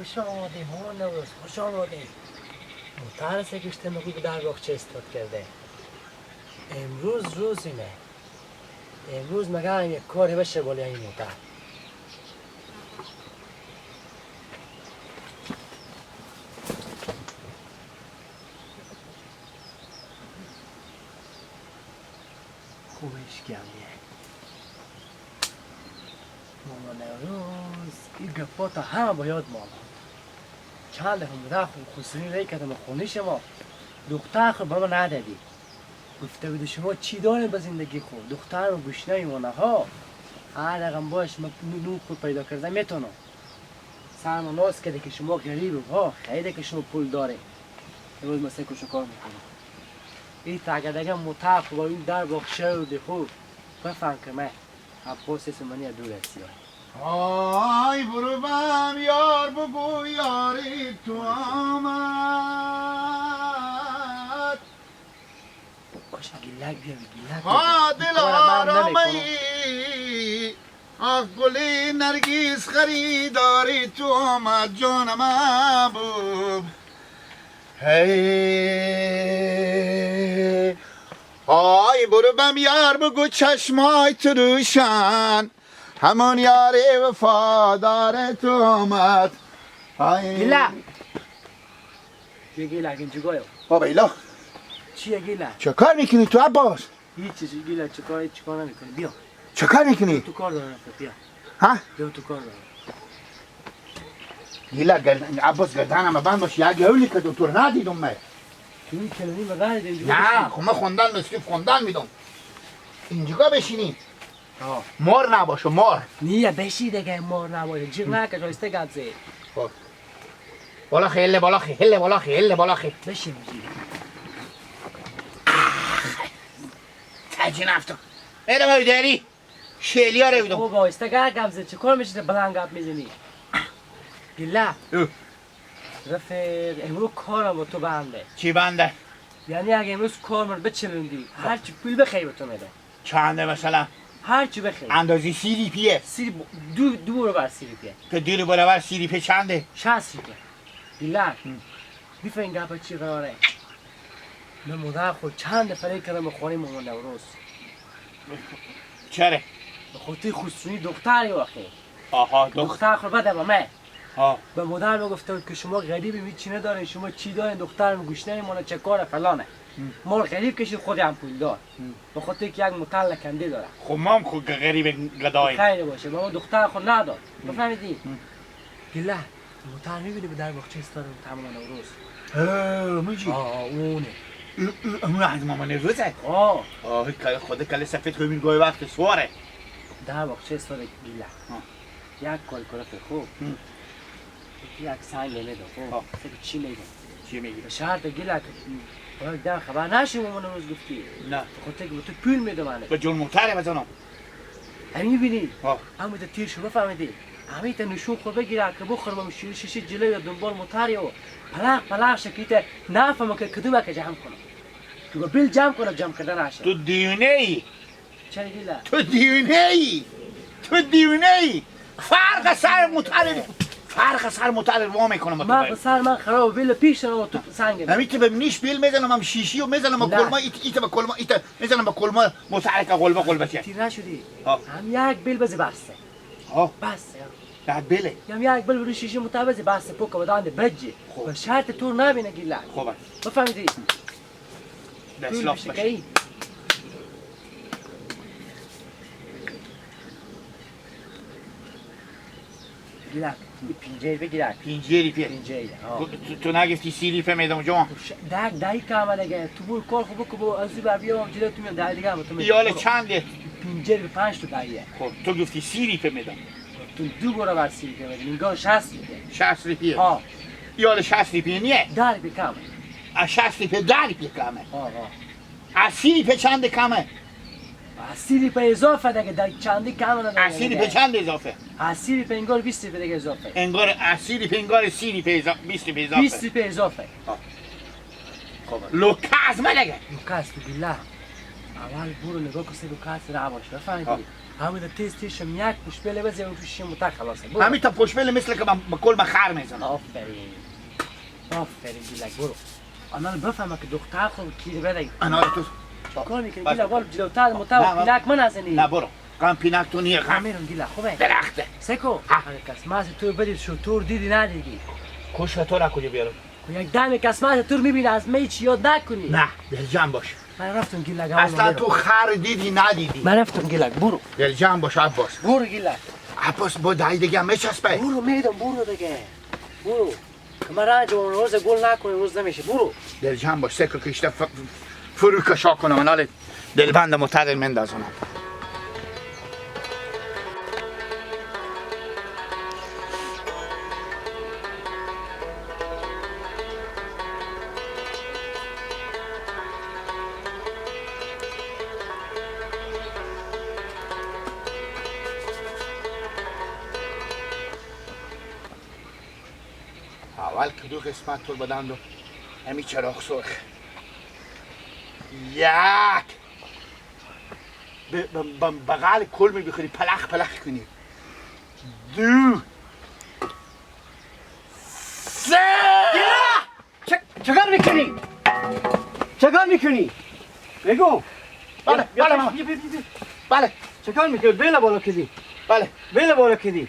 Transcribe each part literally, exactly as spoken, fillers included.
خوش آمدی، ماما نوروز، خوش آمدی. موتر سه گشته مگو که در باغچه استاد کرده. امروز روزیمه. امروز مگه هم یک کاری بشه بالی این موتر. خوبش کردی. ماما نوروز، این گپا تا همه باید مانا. چند دفعه مدت خو خسرونی ری کردم خونی شما. دختر خو به من ندادی. گفته بودی شما چی دارین به زندگی خو؟ دختر و گشنه مانه ها. هر رقم باش من نو، نو خو پیدا کرده میتونم. سر ما ناز کرده که شما غریب ها، خیلی که شما پول داره. امروز ما سه کوش و کار می‌کنیم. این تا اگه دگه متعب خو با این در باغچه و ده خو بفهم که من عباس اسم منی دو دستی ها. آی برو بم یار بگو یاری تو آمد. باشه، گیلک بیا، گیلک بیا. ها دل آرامه ای، آخ گل نرگس خریدار تو آمد جان محبوب. هی، آی برو بم یار بگو چشمای تو روشن، همون یار وفادار تو آمد. آی. گیلک. بیا گیلک، اینجا گایا. بابا ایلا. چیه گیلک؟ چه کار می‌کنی تو عباس؟ هیچ چیزی گیلک، چه کار، هیچ کار نمی‌کنی. بیا. چه کار می‌کنی؟ تو کار دارم، بیا. ها؟ بیا تو کار دارم. گیلک گردن، عباس گردنم بند باش، یک گولی که تو رو ندیدم من. تو این کلونی به رای دیم. نه، خب من خوندن، نصف خوندن می‌دم. اینجا بشینی. آه. مار نباشه، مار. نیه، بشی دیگه، مار نباشه. جیغ نکش، آهسته گپ زه. خب. بالا خی، هله بالا خی، هله بالا خی، هله بالا خی. بشی، بشی. تجی نفتو. میرم او داری. شیلیا رو بدم. خب، آهسته گپ، گپ زه. چه کار می‌شه بلند گپ می‌زنی؟ گیلک. او. رفیق، امرو کارم با تو بنده. چی بنده؟ یعنی اگه امروز کار من بچلوندی، خب. هر چی پول بخوای به تو می‌دم. چنده مثلا؟ هر چی بخوای. اندازه سی روپیه. سی ب-، دو، دو برابر سی روپیه. که دو برابر سی روپیه چنده؟ شصت روپیه. گیلک. هم. بفهم گپ چی قراره. من مادر خو چند دفعه کردم به خونه ماما نوروز. چره؟ به خاطر خسرونی دختری واقعی. آها، دخ- دختر خو بده به من. ها. به مادر می‌گفته بود که شما غریبین، هیچی ندارین، شما چی دارین؟ دخترم گوش نمیمونه، چه کاره، فلانه. هم. ما رو غریب کشید، خودی هم پولدار. هم. به خاطر که یک موتر لکنده داره. خب ما هم خود غریب گداییم. خیر باشه، به ما دختر خود نداد. هم. بفهمیدی؟ هم. گیلک، موتر می‌بینی به در باغچه ایستاده بود، ماما نوروز. ها، اونی جی. آه، آه، اونه. او، او، اون از ماما نوروزه؟ آه. آه، کل-، خود کله سفید خو می‌گوی وقت سواره. در باغچه ایستاده گیلک. ها. یک کلکلک خوب. هم. یک سنگ می‌ده، خب. ها. سه چی می‌ده؟ چی می‌گی؟ به شرط گیلک، باید در خبر نشه، ماما نوروز گفتی. نه. به خاطر که به تو پول می‌ده منه. به جون موتره بزنم. همی بینی؟ ها. اما تو تیر شو بفهمیدی. همی تا نشون خو بگیره که بخور با شیشه، شیشه جلو یا دنبال موتر یا پلاخ، پلاخ شکیته نفهمه که کدومه که جمع کنه. که با بیل جمع کنه، جمع کردن نشه. تو دیونه ای. چرا گیلک؟ تو دیونه ای. تو دیونه ای. فرق سر موتر، فرق سر موتر وا می‌کنم با تو. من به سر من خراب، بیل پیش رو تو سنگ. همی تو به نیش بیل می‌زنم، هم شیشی رو می‌زنم، با نه. کلمه ایت-، ایت به کلمه ایت می‌زنم، با کلمه موتر که قلبه قلبه شه. تیر نشدی؟ ها. هم یک بیل بزی بسه. ها. بسه. یک بیله. هم یک بیل برو شیشه موتر بزی بسه، پوکه بدن ده بجه. خب. به شرط تو نبینه گیلک. خب. بفهمیدی؟ دست پول لاپ بشه. کی؟ گیلک، پنجاه روپیه گیلک. پنجاه روپیه؟ پنجاه، ها. تو، تو، تو نگفتی سی روپیه می‌دم جان؟ ش-، دگ، دگ کمه دیگه. تو برو کار خو بکو، برو از این بر بیا، جلو تو میام، دگ دیگه هم تو می‌دم. یاله برو. چنده؟ پنجاه روپیه، پنج تا دگیه. خب، تو گفتی سی روپیه می‌دم. تو دو برابر سی روپیه می‌دم. اینگاه شصت روپیه. شصت روپیه؟ ها. یاله شصت روپیه نیه؟ ده روپیه کمه. اه، شصت روپیه، ده روپیه کمه. ها، ها. از سی روپیه چند کمه؟ از سی روپیه اضافه دیگه، در چندی کم نداره دیگه. از سی روپیه چند اضافه؟ از سی روپیه انگار بیست روپیه دیگه اضافه. انگار از سی روپیه، انگار سی روپیه اضا-، بیست روپیه اضافه. بیست روپیه اضافه. ها. خب. لکه از من دیگه. لکه از تو گیلک. اول برو نگاه کن سه کسی را باش، بفهمیدی؟ ها. همین تیز تیز شم یک پشپله بزه و تو شیم تا خلاصه. برو. همین تا پشپله مثل که من به کل من خر می‌زنم. آفرین. آفرین گیلک، برو. آنان بفهمه که دختر خو کی بده. آنان تو چیکار می‌کنی؟ بس. گیلک، وال جلوتر متر نه، نه. پینک من هستنی. نه، برو. غم پینک تو نیه، غم. میرم گیلک، خوبه؟ درخته. سکو. ها. هر کس ماس تو بدید شطور دیدی ندیدی. کو شطور کجا بیارم؟ کو یک دم کس ماس تو می‌بینه از می چی یاد نکنی. نه، دلجم باش. من رفتم گیلک، اصلاً تو خر دیدی ندیدی. من رفتم گیلک، برو. دلجم باش عباس. برو گیلک. عباس با دای دیگه میچسبه. برو میدم، برو دیگه. برو. که من رنج اون روز گل نکنی، روز نمیشه. برو. دلجم باش، سه که کشته ف-، ف-، فرو کشا کنم، من حال دلبند متر مندازونم. اول که دو قسمت تو بدن دو، همی چراغ سرخ. یک. ب-، ب-، ب-، بغل کل می بخوری، پلخ پلخ کنی. دو. سه. چه-، چه کار می‌کنی؟ چه کار می‌کنی؟ بگو. بله، بیا، بله، بیا، ماما. بیا، بیا، بیا، بیا. بله. چه کار می‌کنی؟ بیل بالا کدی. بله. بیل بالا کدی.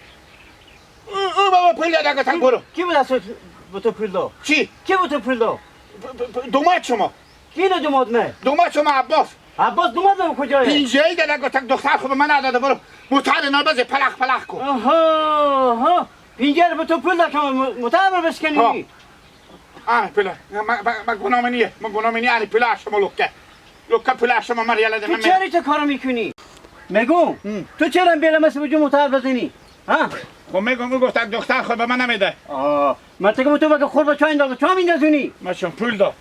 او، او بابا پول داد، گفتم برو. کی به دست به تو پول داد؟ چی؟ کی به تو پول داد؟ پ-، پ-، پ-، دوماد شما. کی نه دوماد مه؟ دوماد شما عباس. عباس دوماد مه کجایه؟ پینجه ای داد، گفتم دختر خو به من نداده، برو. موتر اینا بزه پلخ پلخ کو. آها، آها. پینجه رو به تو پول داد که مو-، موتر رو بشکنی. ها. آه، پول. ما، ما، ما گناه منیه. ما گناه منیه، آنی پول شما لکه. لکه پول شما مر یلا ده تو من چرا تو کارو می‌کنی؟ میگم، هم. تو چرا بیل مثل جو موتر بزنی؟ ها؟ خب می‌گم، او گفت دختر خود به من نمی‌ده. آه، من تو که تو مگه خور به چای انداز، چای میندازونی؟ من چون پول داد.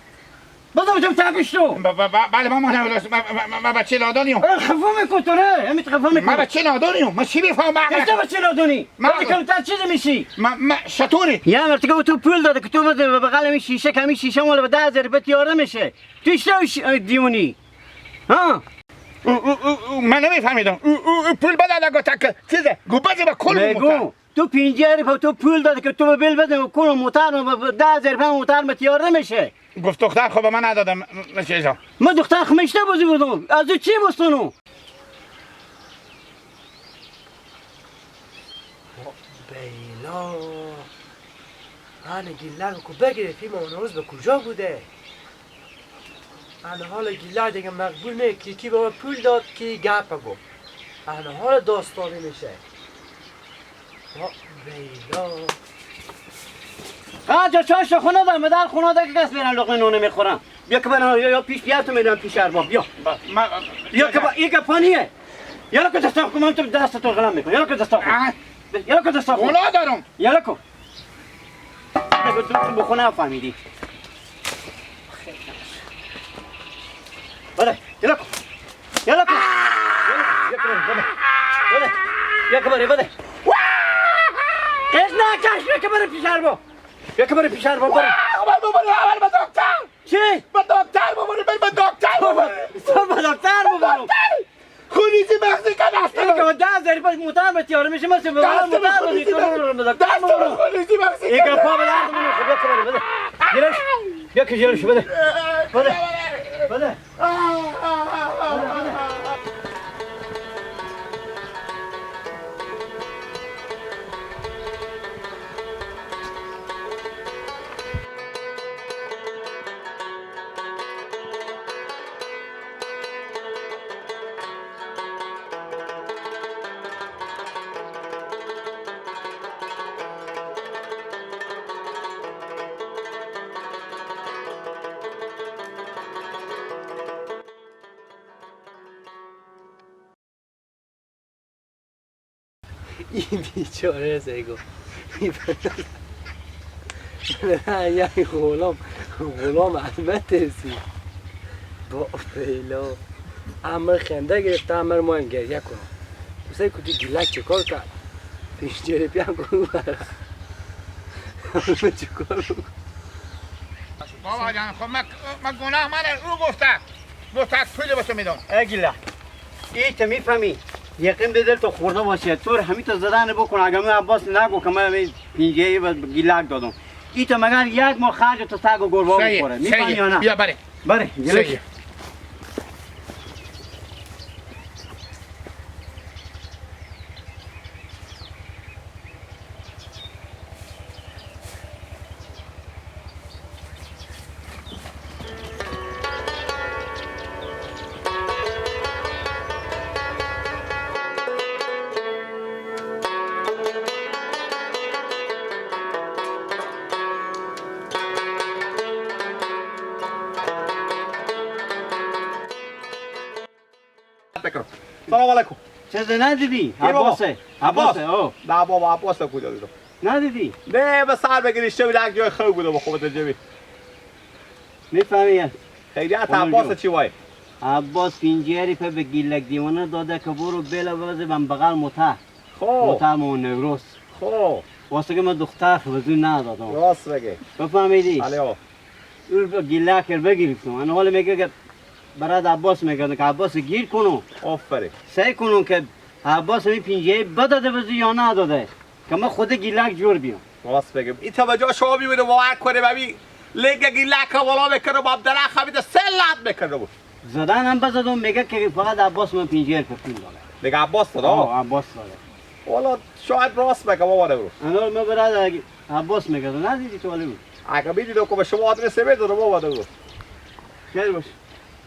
بزن تو تپش تو. ب-، ب-، ب-، بله، من، من، من، من، من بچه نادانیم. اه، خفه می‌کن تو ره، همین خفه می‌کن. من بچه نادانیم، من چی بفهمم؟ تو بچه نادانی؟ من تو کمتر چیز می‌شی؟ من، من شطوری. یا مرتکه تو پول داده که تو بده به بغل این شیشه، کمی شیشه مال به ده هزار روپیه تیاره می‌شه. تو اشتاو ش-، دیونی. ها؟ او، او، او، او، من نمی‌فهمیدم. او، او، او پول بده، گفت که چیزه؟ گو بده به کل می‌گو، موتر. تو پنجاه روپیه تو پول دادی که تو به بیل بزن و کل موتر رو به، به ده هزار روپیه موتر متیار نمیشه. گفت دختر خو به من ندادم، م-، م-، چیزا. من دختر خو میشته بازی بودم. از او چی بستونو؟ بیلا. هنه گیلک کو بگیره، فیلم اون روز به کجا بوده؟ هنه حالا گیلک دیگه مقبول نه، کی، کی بابا پول داد، کی گپ گفت. هنه حالا داستانی می‌شه. وا بیلا. آجا چاش خونه دار، مدار خونه دار که کس میرن لقمه نونه می‌خورن. بیا که برن، یا، یا پیش بیا تو می‌رن پیش ارباب، بیا. با، ما، بیا که با، این گپانیه. یالا که دستا کن، من تو دست تو قلم می‌کنم. یالا که دستا کن. آه. یالا که دستا کن. اونا دارم. یالا کن. اگه تو، تو بخونه فهمیدی. بله، یالا کن. یالا کن. یالا کن. بله. بله. بیا که بره، بله. قیز نکش، بیا که بره پیش ارباب. بیا که بره پیش ارباب، بره. اول ببر، اول به دکتر. چی؟ به دکتر ببریم، بریم به دکتر ببریم. سر به دکتر ببرم. دکتر! خونریزی مغزی کن است. این که ده هزار روپیه موتر به تیاره می‌شه، من چه به دست موتر به خونریزی مغزی. به دکتر دست به ببرم. خونریزی مغزی این که کن. پا به درد منو، خب، بیا که بره، بده. گیرش. بیا که گیرش، بده. بده. بده. این بیچاره سگو. یعنی غلام، غلام از من ترسی. با فعلا. امر خنده گرفته، امر ما این گریه کنم. سه کتی گیلک چه کار کرد؟ پنجره پیان کنم. من چه کار کنم؟ بابا جان، خب من، من گناه من او گفته. بوتک پول بسه میدان. ای گیلک. ای تو می‌فهمی؟ یقین به دل تو خورده باشه. تو همی تو زدن بکن. اگه من عباس نگو که من همی پینجه ای به گیلک دادم. ای تو مگر یک ماه خرج تو سگ و گربه بخوره. می‌فهمی یا نه؟ بیا بره. بره. گیلک. سلام علیکم. چه زنه دیدی؟ عباسه. عباس. عباسه، او. نه بابا، عباس کجا دیدم؟ ندیدی؟ نه، به سر بگیری، شو یک جای خوب بوده با خودت جوی. می‌فهمی یا؟ خیریت، عباس چی وای؟ عباس پینجیری په به گیلک دیوانه داده که برو بیله بازی بم بغل موتر. خب. موتر مو نوروز. خب. واسه که من دختر خبزون ندادم. راست بگه. بفهمیدی؟ بله، او. او گیلک رو بگرفتم. انا حالا میگه که برات عباس میگه که عباس گیر کنم. آفرین. سعی کنم که عباس می پینجه بداده بزو یا نداده. که من خود گیلک جور بیام. راست بگم. این تا به جا شما بیبینه باور کنه ببی. لنگ گیلک والا می‌کنه، با درخ خمیده سه لط می‌کنه بود. زدن هم بزدم، میگه که فقط عباس من پینجه الف پول داره. دیگه عباس داره؟ آه، عباس داره. والا شاید راست بگه، بابا نورو. انا ما برات عباس میگه، ندیدی تو ولی بود. اگه بیدیدم که به شما آدرس می‌دادم، بابا نورو. خیر باش.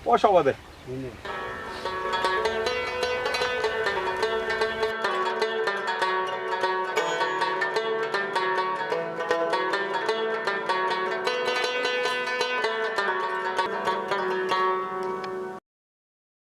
خوش آمده.